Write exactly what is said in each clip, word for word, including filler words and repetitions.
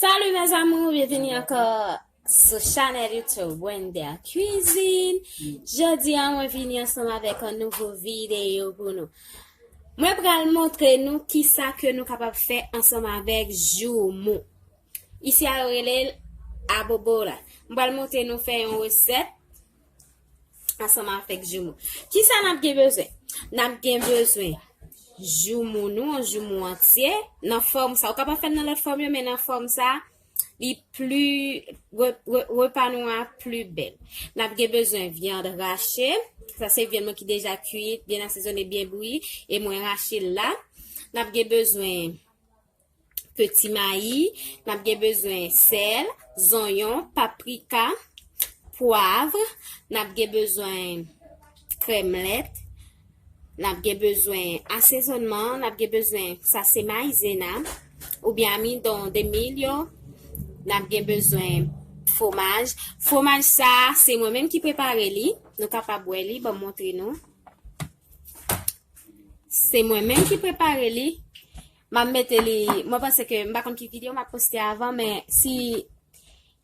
Salut mes amours, byenvini ankò sou chanèl YouTube Wender Cuisine. Jodi a, mwen vini ansanm avèk yon nouvo videyo pou nou. Mwen pral montre nou kisa ke nou kapab fè ansanm avèk joumou. Isi a, yo rele l abobola. Mwen pral montre nou fè yon resèt ansanm avèk joumou. Kisa n ap gen bezwen? N ap gen bezwen joumou nou, yon joumou antye, nan fòm sa. Ou kapab fè l nan lòt fòm yo, men nan fòm sa, li pli, re-, re-, repa nou a pli bèl. N ap gen bezwen vyann rache. Sa se vyann mwen ki deja kuit, byen asezone, byen bouyi, e mwen rache l la. N ap gen bezwen peti mayi, n ap gen bezwen sèl, zonyon, paprika, pwav, n ap gen bezwen krèm lèt, n ap gen bezwen asezonman, n ap gen bezwen, sa se mayizena, oubyen amidon de milyo, n ap gen bezwen fwomaj. Fwomaj sa, se mwen menm ki prepare li, nou kapab wè li, ban m montre nou. Se mwen menm ki prepare li. M ap mete li, mwen panse ke, m pa konn ki videyo m ap poste avan, men si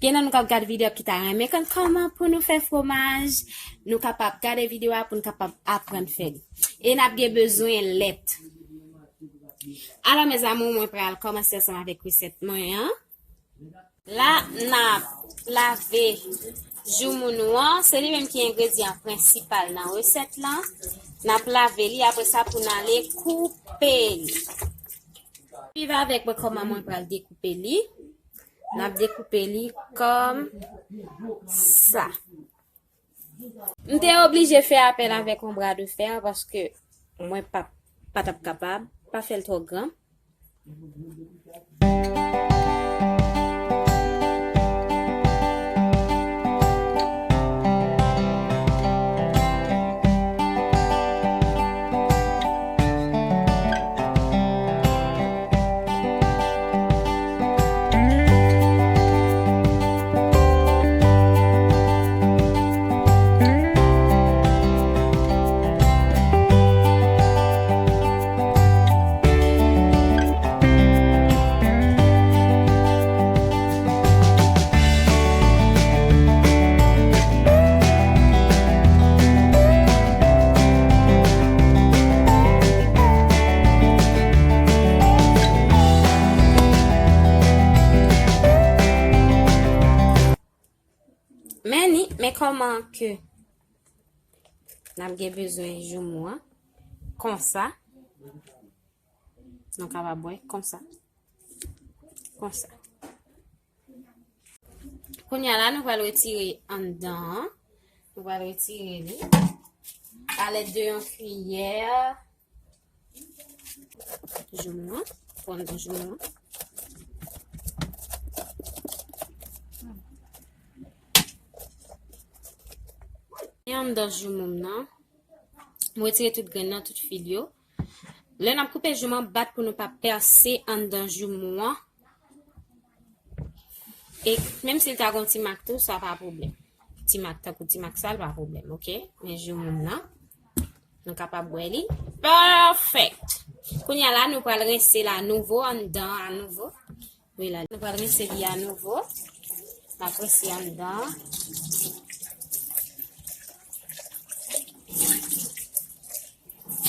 gen nan nou k ap gade videyo ki ta renmen konn kòman pou nou fè fwomaj, nou kapab gade videyo a pou nou kapab aprann fè li. E n ap gen bezwen lèt. Alò, mes amours, mwen pral kòmanse ansanm avèk resèt mwen an. La, n ap lave joumou nou an. Se li menm ki engredyan prensipal nan resèt lan. N ap lave li, apre sa pou n ale koupe li. Swiv avèk mwen kòman mwen pral dekoupe li. N ap dekoupe li kòm sa. M te oblije fè apèl avèk yon bra de fè paske mwen pa, pa t ap kapab, pa fè l twò gran. Men ni, men kòman ke n ap gen bezwen joumou an. Konsa. Nou kapab wè, konsa. Konsa. Kounye a la, nou pral retire anndan an. Nou pral retire li. Alèd de yon kiyè. Joumou an. Pran nan joumou an. E anndan joumou m nan. M retire tout grenn nan, tout fil yo. Lè n ap koupe joumou an, bat pou nou pa pèse anndan joumou an. E menm si l ta gon ti mak tou, sa pa pwoblèm. Ti mak, tankou ti mak sa, l pa pwoblèm, oke? Men joumou m nan, nou kapab wè li. Pèfèk! Kounye a la, nou pral rense l anouvo, anndan an anouvo. Wi, la, nou pral rense li anouvo. N ap rense anndan.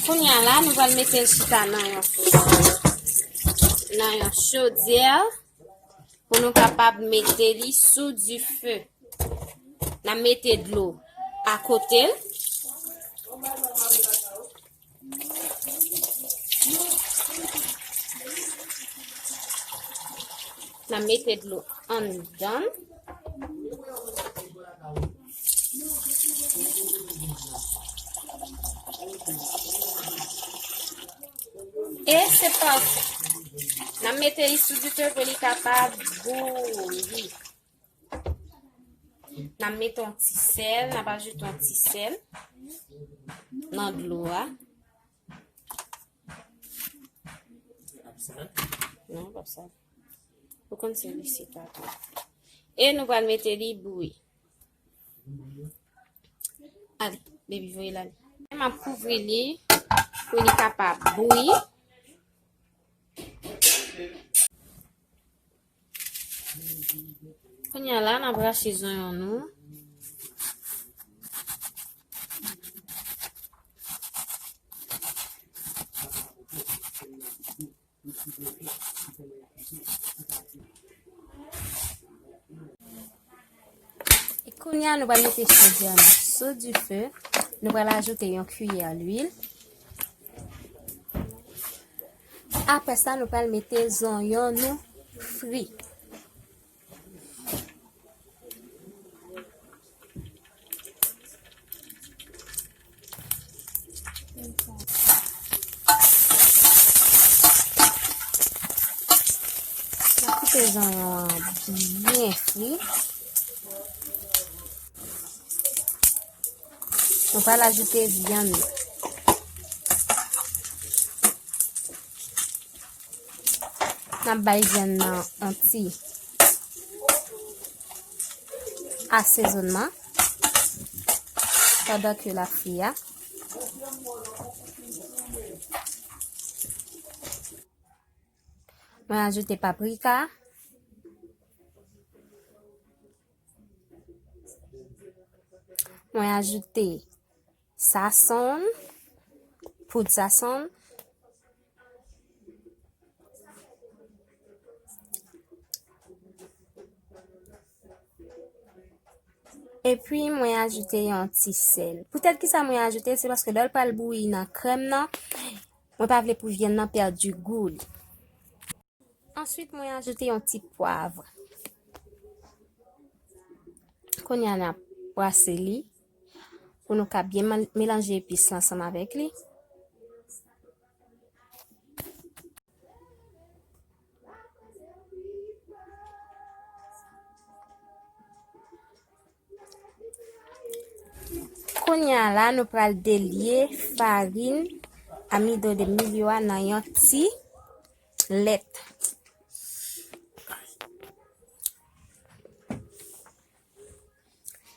Kounye a la, nou pral mete l chita nan yon, nan yon chodyè pou nou kapab mete li sou dife. N ap mete dlo akote l. N ap mete dlo anndan. E se pafè. N ap mete li sou dife pou li kapab bouyi. N ap mete yon ti sèl, n ap ajoute yon ti sèl nan dlo a. Non, pa sa. Ou konn sèl isit la tou. E nou pral mete li bouyi. Ale, baby, voye l ale. M ap kouvri li pou li kapab bouyi. Kounye a la, n ap rache zonyon nou. E kounye a, nou pral mete chodyè nou sou dife. Nou pral ajoute yon kiyè lwil. Apre sa, nou pral mete zonyon nou fri. N ap kite zonyon an byen fri. Nou pral ajoute vyann nan. N ap bay vyann nan yon ti asezonman pandan ke l ap fri a. Mwen ajoute paprika. Mwen ajoute sason, poud sason. Epi mwen ajoute yon ti sèl. Poutèt ki sa mwen ajoute, se paske lè l pral bouyi nan krèm nan, mwen pa vle pou vyann nan pèdi gou li. Answit, mwen ajoute yon ti pwav. Kounye a, n ap brase li pou nou ka byen man- melanje epis la ansanm avèk li. Kounye a la, nou pral delye farin amido de milyo a nan yon ti lèt.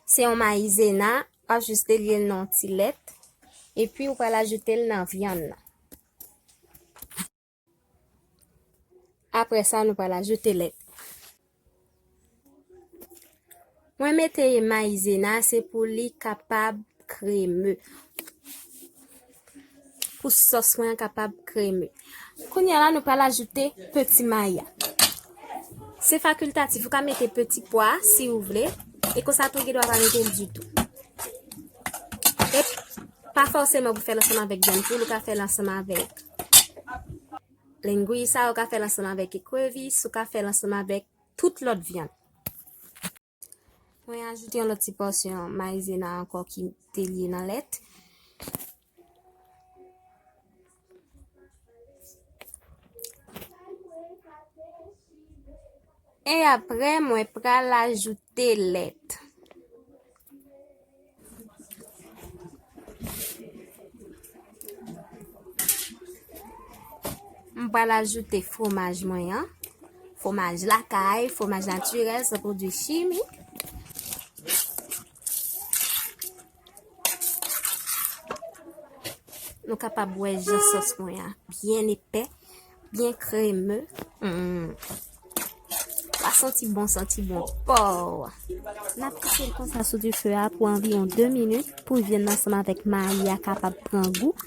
Se yon mayizena, w ap jis delye l nan yon ti lèt, epi ou pral ajoute l nan vyann nan. Apre sa, nou pral ajoute lèt. Mwen mete mayizena, se pou li kapab kreme. Pou sòs mwen an kapab kreme. Kounye a la, nou pral ajoute peti may a. Se fakiltatif, ou ka mete peti pwa si ou vle, e konsa tou, ou gen dwa pa mete l ditou. E pa fòseman pou fè l ansanm avèk vyann poul, ou ka fè l ansanm avèk lengwi sa, ou ka fè l ansanm avèk ekrevis, ou ka fè l ansanm avèk tout lòt vyann. Mwen ajoute yon lòt ti pòsyon mayizena ankò ki delye nan lèt. E apre, mwen pral ajoute lèt. M pral ajoute fwomaj mwen an. Fwomaj lakay, fwomaj natirèl, san pwodui chimik. Nou kapab wè jan sòs mwen an byen epè, byen kreme. Mm. Sa santi bon, santi bon. Pow! N ap kite l konsa sou dife a pou anviwon de minit pou vyann nan ansanm avèk mayi a kapab pran gou.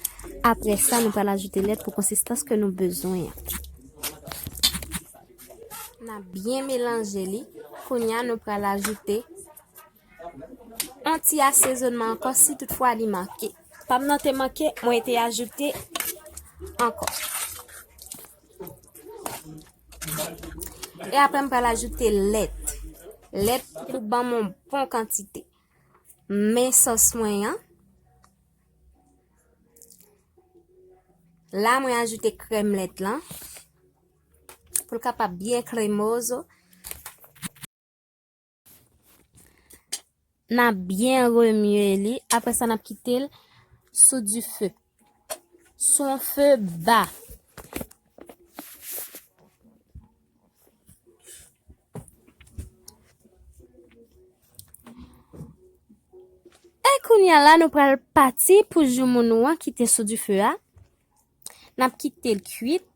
Apre sa, nou pral ajoute lèt pou konsistans ke nou bezwen an. N ap byen melanje li. Kounye a, nou pral ajoute yon ti asezonman ankò si toutfwa li manke. Pa m nan te manke, mwen te ajoute ankò. E apre, m pral ajoute lèt. Lèt pou ban m yon bon kantite. Men sòs mwen an. La, mwen ajoute krèm lèt lan. Pou l kapab byen kremozo. N ap byen remye li. Apre sa, n ap kite l sou dife. Sou yon fe ba. E kounye a la, nou pral pati pou joumou nou an ki te sou dife a. N ap kite l kuit.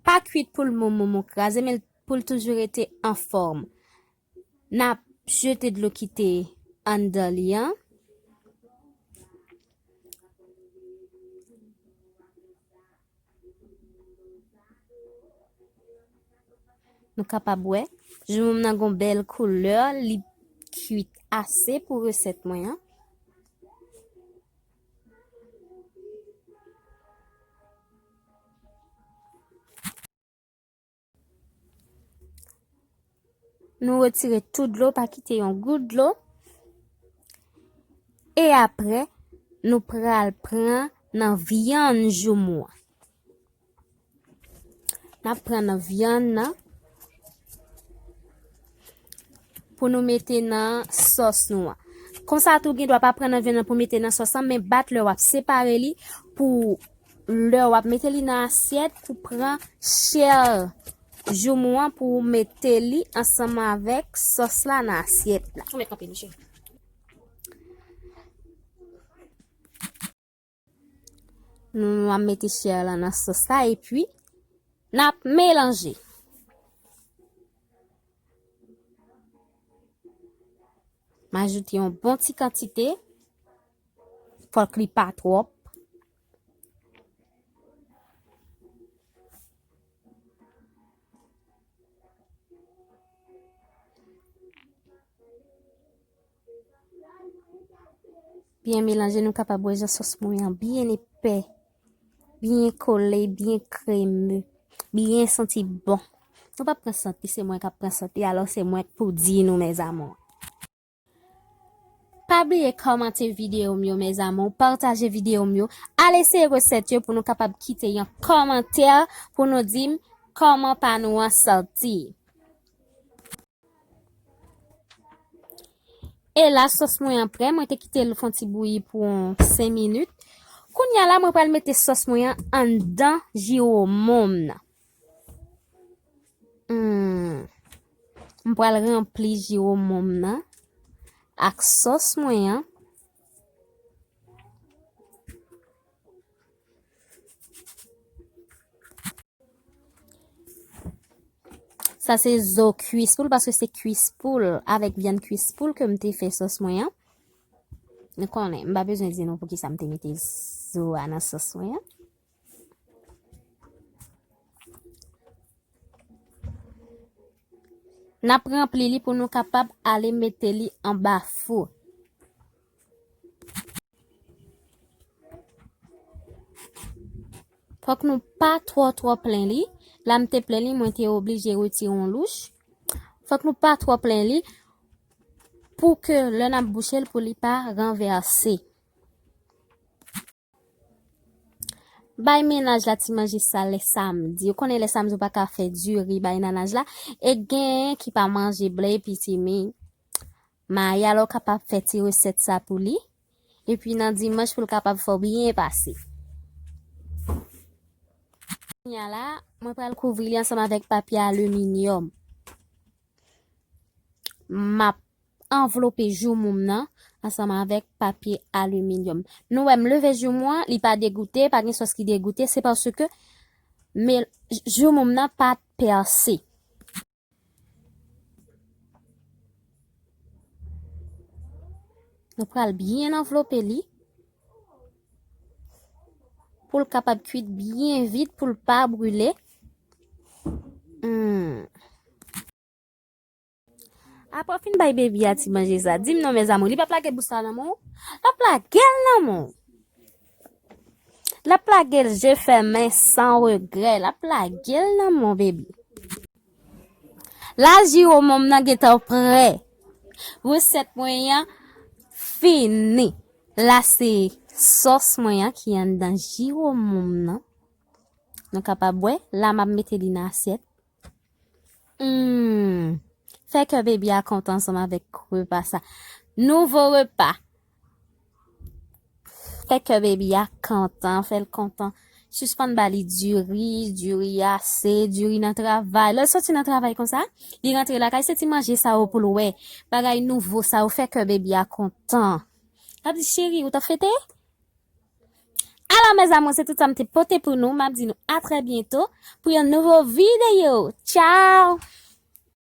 Pa kuit pou l mou, mou, mou, kraze, men l pou l toujou rete anfòm. N ap jete dlo ki te anndan li an. Nou kapab wè, joumoum nan gon bèl koulè, li kwit ase pou resèt mwen an. Nou retire tout dlo, pa kite yon gout dlo. E apre, nou pral pran nan vyann joumou an. N ap pran nan vyann nan pou nou mete nan sòs nou an. Konsa tou, gen dwa pa pran nan vyann nan pou mete nan sòs lan, men bat lè w ap separe li pou lè w ap mete li nan asyèt pou pran chè joumou an pou w mete li ansanm avèk sòs la nan asyèt la. Ou mèt kanpe, Michel. Nou, nou ap mete chè lan nan sòs la epi n ap melanje. M ajoute yon bon ti kantite. Fòk li pa twòp. Byen melanje, nou kapab wè jan sòs mwen an byen epè, byen kole, byen kreme, byen santi bon. Nou p ap pran sant li, se mwen k ap pran sant li, alò se mwen k pou di nou, mes amours. Pa bliye kòmante videyo m yo, mes amours, pataje videyo m yo, al eseye resèt yo pou nou kapab kite yon kòmantè pou nou di m kòman pa nou an sòti. E la, sòs mwen an prè, mwen te kite l fè yon ti bouyi pou yon senk minit. Kounye a la, mwen pral mete sòs mwen an anndan jiwomon m nan. Hmm. Mwen pral ranpli jiwomon m nan ak sòs mwen an. Sa se zo kwis poul, paske se kwis poul avèk vyann kwis poul ke m te fè sòs mwen an. Nou konnen, m pa bezwen di nou poukisa m te mete zo a nan sòs mwen an. N ap ranpli li pou nou kapab ale mete li anba fou. Fòk nou pa twò, twò plen li. La m te plen li, mwen te oblije retire yon louch. Fòk nou pa twò plen li pou ke lè n ap bouche l, pou li pa ranvèse. Bay mennaj la ti manje sa lè samdi. Ou konnen lè samdi ou pa ka fè diri bay mennaj la. E genyen ki pa manje ble epi timi. Mayi, alò w kapab fè ti resèt sa pou li. Epi nan dimanch pou l kapab fè w byen pase. Kounye a la, mwen pral kouvri li ansanm avèk papye aliminyòm. M ap anvlope joumou m nan ansanm avèk papye aliminyòm. Nou wè m leve joumou an, li pa degoute, pa gen sòs ki degoute, se paske men joumou m nan pa t pèse. Nou pral byen anvlope li pou l kapab kuit byen vit, pou l pa brile. Hmm. Apre w fin bay baby a ti manje sa, di m non, mes amours, li p ap lage bouch la nan men w? L ap lage l nan men w. L ap lage l je fèmen san regrè. L ap lage l nan men w, baby. La, jiwomon m nan gentan prè. Resèt mwen an fini. La, se sòs mwen an ki anndan jiwomon m nan. Nou kapab wè. La, m ap mete li nan asyèt. Hmm. Fè kè baby a kontan ansanm avèk repa sa. Nouvo repa. Fè kè baby a kontan, fè l kontan. Sispann ba li diri, diri ase, diri nan travay. Lè l soti nan travay konsa, li rantre lakay, se ti manje sa yo pou l wè. Bagay nouvo sa yo, fè kè baby a kontan. L ap di, cheri, ou t ap fete? Alò, mes amours, se tout sa m te pote pou nou. M ap di nou a trè byento pou yon nouvo videyo. Tchao!